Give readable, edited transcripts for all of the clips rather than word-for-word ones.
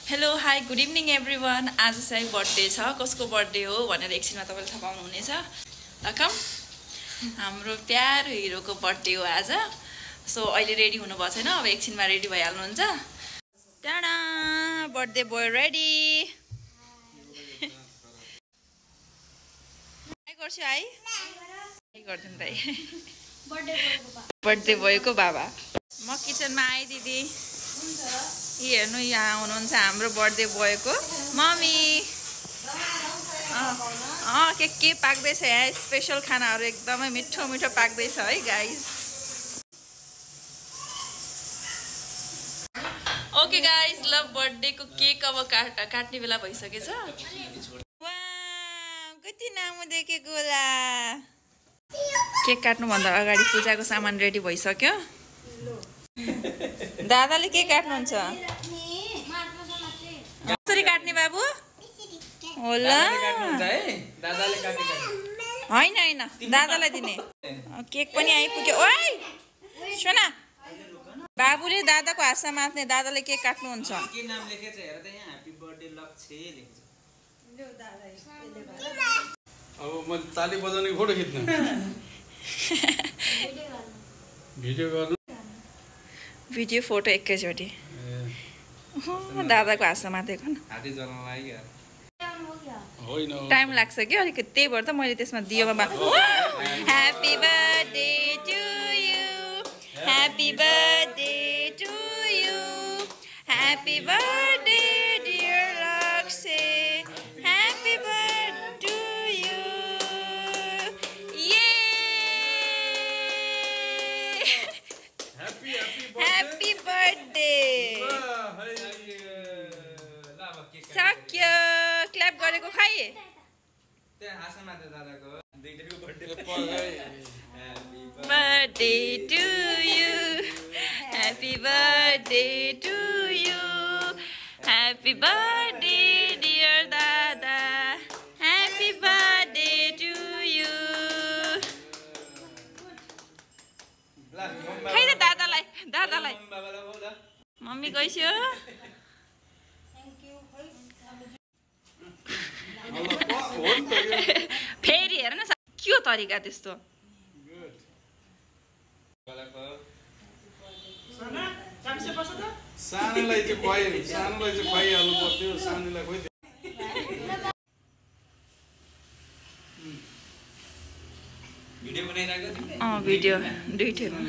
Hello hi good evening everyone. आज चाहिँ birthday छ, कसको बर्थडे हो भनेर एकछिनमा तपाईँले थाहा पाउनुहुनेछ। रकम हाम्रो प्यारो हिरोको बर्थडे हो आज। सो अहिले रेडी हुनुभएको छैन, अब एकछिनमा रेडी भइहाल्नुहुन्छ। टाडा बर्थडे बोय रेडी। के गर्छु है गर्छु दाइ बर्थडे बोयको बाबा। म किचनमा आएँ दिदी। यी हेर्नु यहाँ हुनुहुन्छ हाम्रो बर्थडे बोयको मम्मी। के पाक्दैछ यहाँ, स्पेसल खानाहरू एकदमै मिठो मिठो पाक्दैछ है गाइज। ओके गाइज, ल बर्थडेको केक अब काट्ने बेला भइसकेछ। कति नामु देखेको होला। केक काट्नुभन्दा अगाडि पूजाको सामान रेडी भइसक्यो। दादाले के काट्नुहुन्छ? कसरी काट्ने बाबु? होला होइन होइन दादालाई दिने। केक पनि आइपुग्यो। ओइ सुन, बाबुले दादाको हातमा माथ्ने, दादाले केक काट्नुहुन्छ। अब म ताली बजाउने फोटो खिच्न भिडियो फोटो एकैचोटि। दादाको हातमा माथेको टाइम लाग्छ कि अलिकति, त्यही भएर त मैले त्यसमा दियोमा happy birthday to you, happy birthday to you, happy birthday dear Lakshya, happy birthday to you. Happy birthday. सक्यो, क्ल्याप गरेको खै। Birthday to you, happy birthday to you, happy birthday dear दादा, ह्याप्पी बर्थडे टु यु। खै त दादालाई, दादालाई mummy गइस्यो। फेरि हेर न के हो तरिका त्यस्तो। सानोलाई चाहिँ खुवाइहाल्नु पर्थ्यो, सानोलाई खोइ। भिडियो दुईटैमा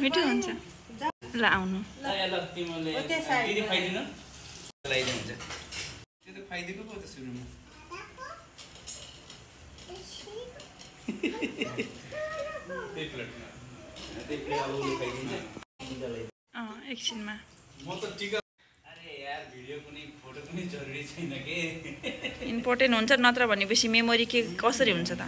मिठो हुन्छ। ल आउनु एकछिनमा। इम्पोर्टेन्ट हुन्छ, नत्र भनेपछि मेमोरी के कसरी हुन्छ त।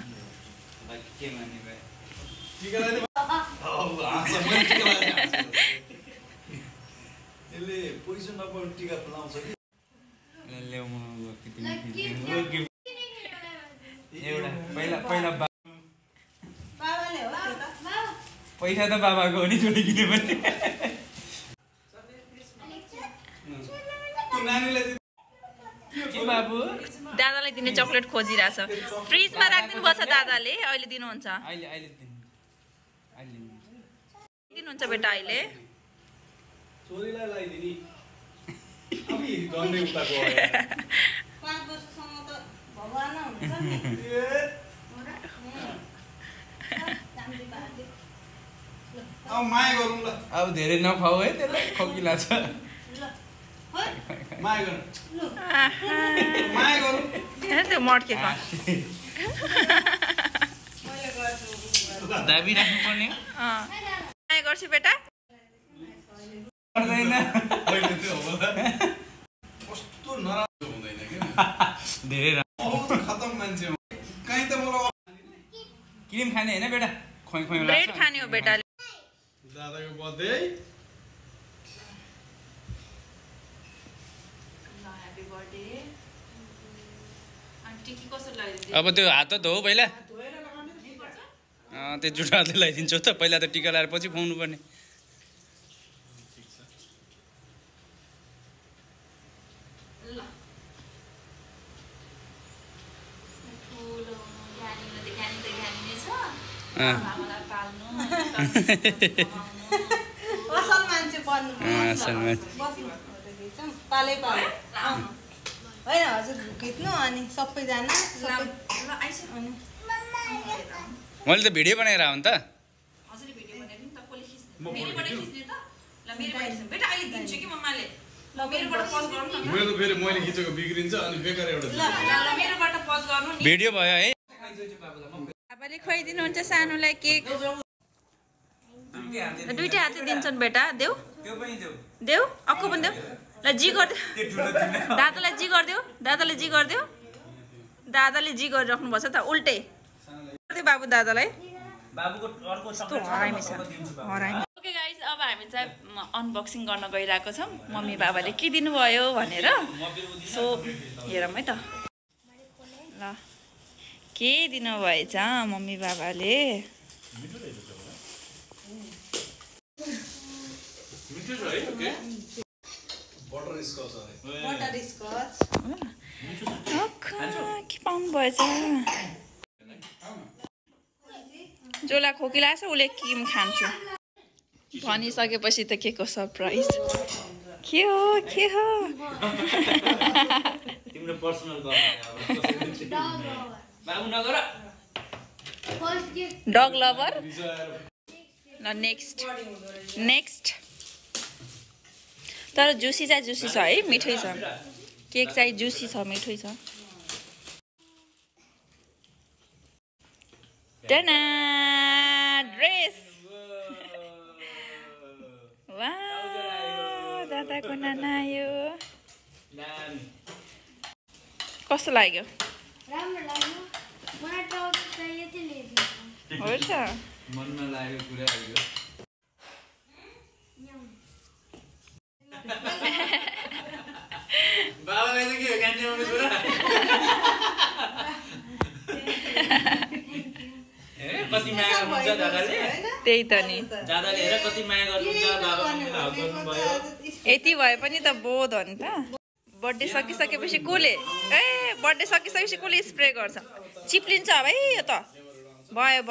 पैसा त बाबाको हो नि, छोरी किने पनि। दादालाई दिने चक्लेट खोजिरहेछ, फ्रिजमा राखिदिनु पर्छ दादाले, अहिले दिनुहुन्छ। दिनुहुन्छ बेटा अहिले। अब धेरै नखाऊ है, त्यसलाई खोकिला छ। त्यो मड्के दाबी राख्नुपर्ने माया गर्छु बेटा। धेरै खतम मान्छे कहीँ त मलाई क्रिम खाने होइन बेटा, खोइ खोइ ब्रेड खाने हो बेटाले। दादाको बर्थडे। अब त्यो हात त हो पहिला, त्यो जुठो हातले लगाइदिन्छौ त। पहिला त टिका लगाएर पछि खुवाउनु पर्ने। असल मान्छे बन्नु पालै पाले होइन हजुर खिच्नु अनि सबैजना मैले त भिडियो बनाएर आउँ त मेरो फेरि मैले खिचेको बिग्रिन्छ अनि बेकार एउटा भिडियो भयो है बाबाले खुवाइदिनुहुन्छ सानोलाई केक दुईटै हातले दिन्छन् बेटा देऊ देऊ अक्को पनि देऊ ल जी गरिदेऊ दादालाई जी गरिदेऊ दादाले जी गरिराख्नुपर्छ त उल्टै बाबु दादालाई ओके गाइस अब हामी चाहिँ अनबक्सिङ गर्न गइरहेको छौँ मम्मी बाबाले के दिनुभयो भनेर सो हेरौँ है त ल के दिनुभएछ मम्मी बाबाले के पाउनु भएछ जोला खोकिला छ उसले किम खान्छु भनिसकेपछि त के को सरप्राइज के हो तिम्रो पर्सनल बाबु नगर डग लभर ल नेक्स्ट तर जुसी चाहिँ जुसी छ है मिठै छ केक चाहिँ जुसी छ मिठै छ ड्रेस वाउ दादाको नाना यो कस्तो लाग्यो राम्रो लाग्यो मलाई टप चाहियो त्यो लिएको हो त मनमा लागेको कुरा आइयो बाबालाई चाहिँ के हो क्यान्टिन आउने छोरा कति माया गर्नुहुन्छ दादाले त्यही त नि दादाले हेर कति माया गर्नुहुन्छ बाबाले हक गर्नुभयो यति भए पनि त बोध हो नि त बर्थडे सकिसकेपछि कसले बर्थडे सकिसकेपछि कसले स्प्रे गर्छ चिप्लिन्छ अब है यो त भयो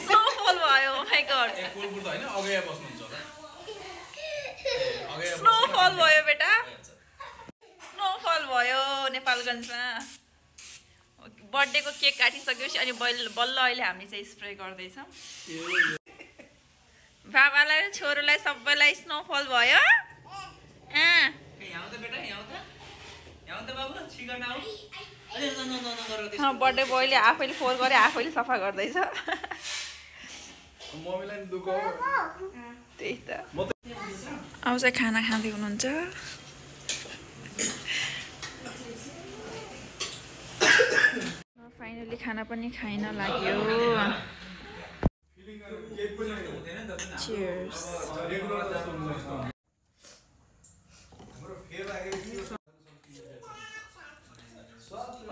स्नोफल भयो माइ गॉड स्नोफल भयो बेटा स्नोफल भयो नेपालगञ्जमा बर्थडेको केक काटिसकेपछि अनि बल्ल अहिले हामी चाहिँ स्प्रे गर्दैछौँ बाबालाई छोरोलाई सबैलाई स्नोफल भयो बर्थडे बोयले आफैले फोहोर गरे आफैले सफा गर्दैछ त्यही त अब चाहिँ खाना खाँदै हुनुहुन्छ फाइनली खाना पनि खाइन लाग्यो Cheers.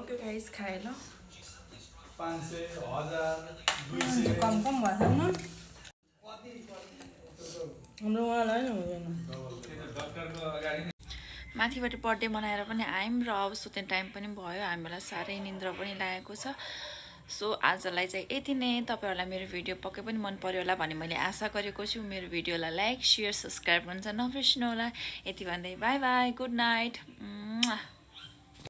Okay guys, खाए ल 500 1000 200 कम भयो न हाम्रो उहाँलाई नै हुँदैन डाक्टरको अगाडि माथिबाट बर्थडे मनाएर पनि आयौँ र अब सुत्ने टाइम पनि भयो हामीलाई साह्रै निन्द्रा पनि लागेको छ सो आजलाई चाहिँ यति नै तपाईहरुलाई मेरो भिडियो पक्कै पनि मन पर्यो होला भन्ने मैले आशा गरेको छु मेरो भिडियोलाई लाइक शेयर सब्स्क्राइब गर्न नबिर्सनु होला यति भन्दै बाइ बाइ गुड नाइट